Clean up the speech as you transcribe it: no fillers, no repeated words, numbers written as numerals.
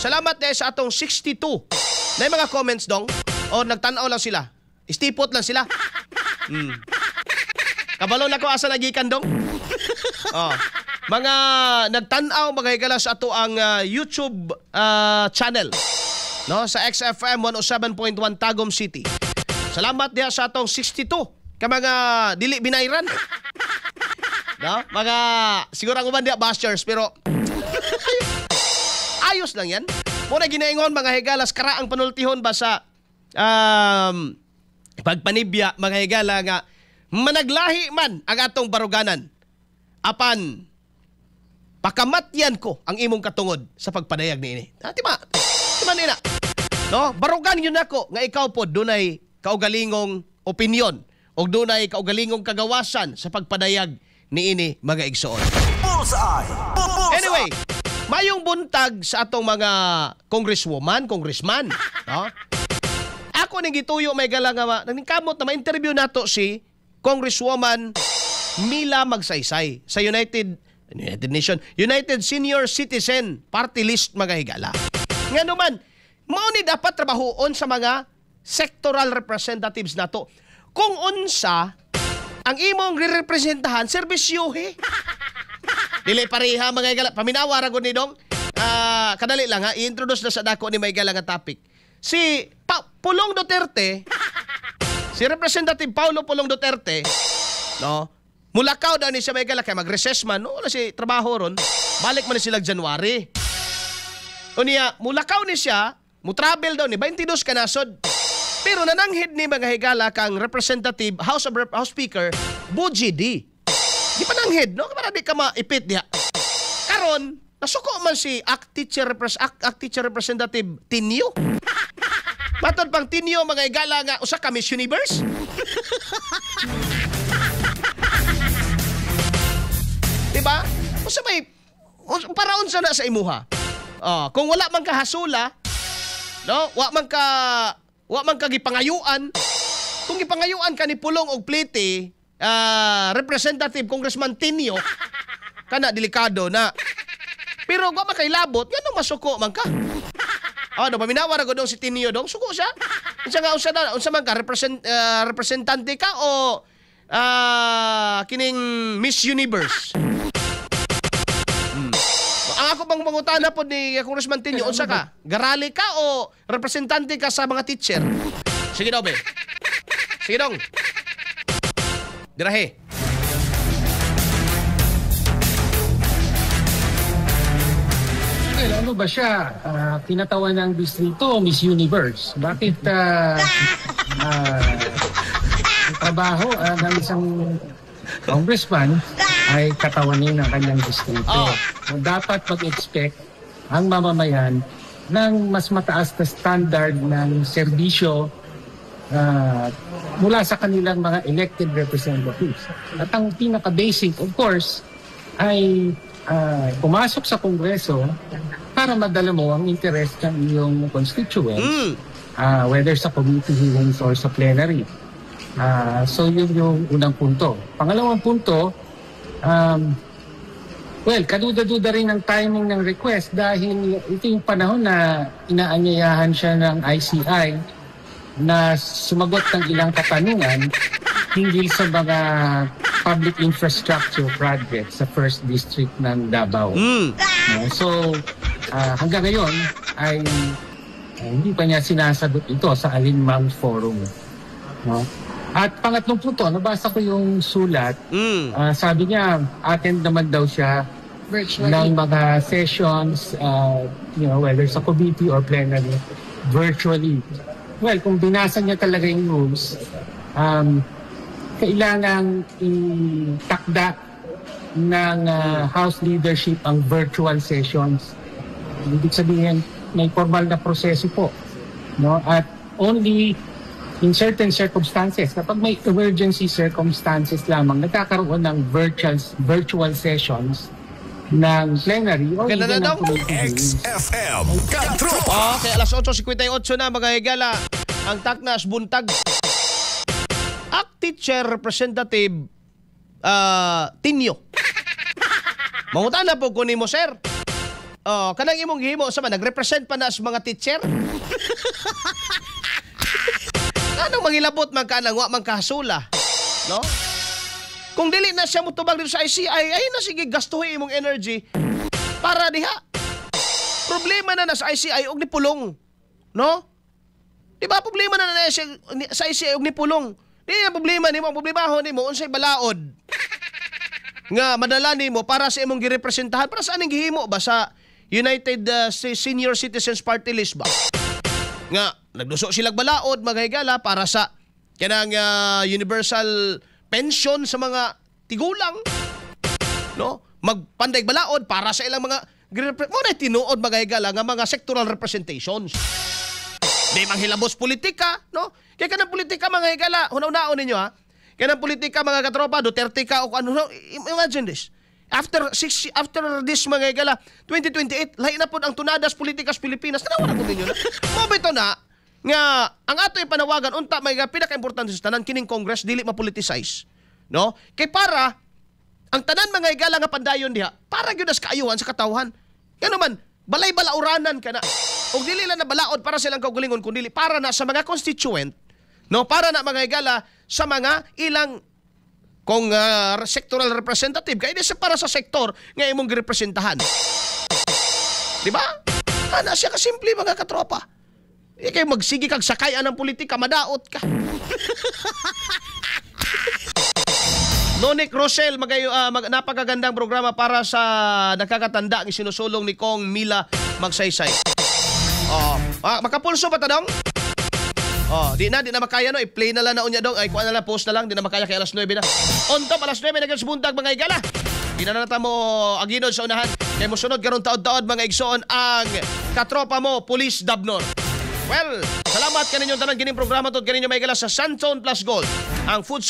Salamat dahil sa atong 62. Na mga comments dong o nagtan-aw lang sila. Istipot lang sila. Kabalo na ko asa nagikan dong. Oh. Mga nagtan-aw mga higala sa ato ang YouTube channel. No, sa XFM 107.1 Tagum City. Salamat diha sa atong 62 ka mga dili binayran. No? Mga siguro ang uban diha bashers pero ayos lang yan. Muna ginaingon mga higalas kara ang panultihon ba sa pagpanibya mga higala nga managlahi man ang atong baruganan. Apan pakamatyan ko ang imong katungod sa pagpadayag niini. Ah, di ba? Di ba nina? No? Barugan yun ako nga ikaw po dunay kaugalingong opinion o dunay kaugalingong kagawasan sa pagpadayag niini mga igsoon. Bullseye! Bullseye! Anyway, mayong buntag sa atong mga congresswoman, congressman, no? Ako ning gituyo may gala nga nangkamot na ma-interview nato si Congresswoman Mila Magsaysay sa United United Nation, United Senior Citizen Party List mga higala. Nga naman, mao ni dapat trabahoon sa mga sectoral representatives nato. Kung unsa ang imong rirepresentahan, serbisyohe. Dili pareha mga higala. Paminawa ra gud ni dong. Kadali lang ha, i-introduce na sa dako ni may higala nga topic. Si Pulong Duterte, si Representative Paulo Pulong Duterte, no? Mulakaw daw ni siya may higala kay mag-recess man, no? Wala si trabaho ron. Balik man ni sila January. Unya, mulakaw ni siya, mu-travel daw ni 22 ka nasod. Pero nananghid ni mga higala kang Representative House of Rep- House Speaker Bojie Dy. Di pa nanghid, no? Para di ka maipit diha. Karon, nasuko man si Act Teacher Representative Tinio. Matod pang Tinio mga higala nga usa ka Miss Universe. Diba? Usa may para unsa na sa imuha. Oh, kung wala man ka hasula, no? Wa man ka gipangayuan. Kung gipangayuan ka ni Pulong og plite, Representative Congressman Tinio, kana delikado na. Pero wa man kay labot, ngano masuko man ka? Oh, no, paminawa ra gud si Tinio dong, suko siya. Unsa nga unsa na, unsa man ka representante ka o kining Miss Universe? Ang ako pang pangutana po ni Congressman Tinio, unsa ka? Garali ka o representante ka sa mga teacher? Sige daw, be. Sige dong. Dirahe. Well, ano ba siya? Kinatawan ng distrito, Miss Universe. Bakit ang trabaho ng isang congressman ay katawanin ang kanyang distrito? Oh. Dapat mag-expect ang mamamayan ng mas mataas na standard ng serbisyo mula sa kanilang mga elected representatives. At ang pinaka-basic, of course, ay pumasok sa Kongreso para madala mo ang interest ng iyong constituents, whether sa committee hearings or sa plenary. So yun yung unang punto. Pangalawang punto, well, kaduda-duda rin ang timing ng request dahil ito yung panahon na inaanyayahan siya ng ICI na sumagot ng ilang katanungan hinggil sa mga public infrastructure projects sa First District ng Davao. So, hanggang ngayon ay hindi pa niya sinasagot ito sa alinmang forum. No? At pangatlong punto, nabasa ko yung sulat. Sabi niya, attend naman daw siya Virtually. ng mga sessions, whether sa committee or plenary, virtually. Well, kung binasa niya talaga yung rules, kailangang itakda ng House leadership ang virtual sessions. Ibig sabihin, may formal na proseso po. No? At only in certain circumstances, kapag may emergency circumstances lamang, nagkakaroon ng virtual sessions ng plenary or Ganda even na ng daw. committee hearings. XFM Katropa. Okay, alas 8:58 na mga higala. Ang Taknas buntag. Act Teacher Representative Tinio. Mangutan na po ko nimo, sir. Oh, kanang imong gihimo sa man nagrepresent pa na sa mga teacher. Anong mangilabot man ka nang wa man kahasula, no? Kung dili na siya motubag dito sa ICI, ay na sige gastuhi imong energy para diha. Problema na na sa ICI og ni pulong, no? Di ba problema na na siya sa ICI og ni pulong? Di na problema nimo, ang problema nimo unsay balaod nga madala nimo para sa imong girepresentahan, para sa aning gihimo ba sa United Senior Citizens Party List ba? Nga nagduso silag balaod, mga higala, para sa kanang universal pension sa mga tigulang, no? Magpanday balaod para sa ilang mga mo na tinuod, mga higala, nga mga sectoral representations. Di manghilabos politika, no? Kaya kanang politika, mga higala, hunaw-naon ninyo ha. Kanang politika, mga katropa, Duterte ka o ano, no? Imagine this. After this, mga higala, 2028, lahi na pod ang tunadas politikas Pilipinas. Tanawa na po ninyo na. Mo ito na nga ang ato ipanawagan unta may pinaka-importante sa tanan kining Congress dili ma-politicize, no? Kay para ang tanan, mga higala, nga pandayon diha para gyud sa kaayuhan sa katawhan. Ngano man balay balauranan kana. Og dili lang na balaod para sa ilang kaugalingon kundi para na sa mga constituent, no? Para na, mga higala, sa mga ilang kung sectoral representative kay di sa para sa sektor nga imong girepresentahan. Di ba? Ana siya kasimple, mga katropa. Di kay magsige kag sakayan ng politika, madaot ka. Nonik Rosel, napakagandang programa para sa nakakatanda ang isinusulong ni Kong Mila Magsaysay. Oh, makapulso ba ta dong? Oh, di na makaya, no, i-play na lang na unya dong. Ay, kuha na lang, post na lang, di na makaya kay alas 9 na. On top alas 9 na gyud sa buntag, mga higala. Di na nata mo aginod sa unahan. Kay mosunod karon taod-taod, mga igsoon, ang katropa mo, Police Dabnor. Well, salamat kaninyong tanan kining programa tod kaninyo, mga higala, sa Santone Plus Gold. Ang food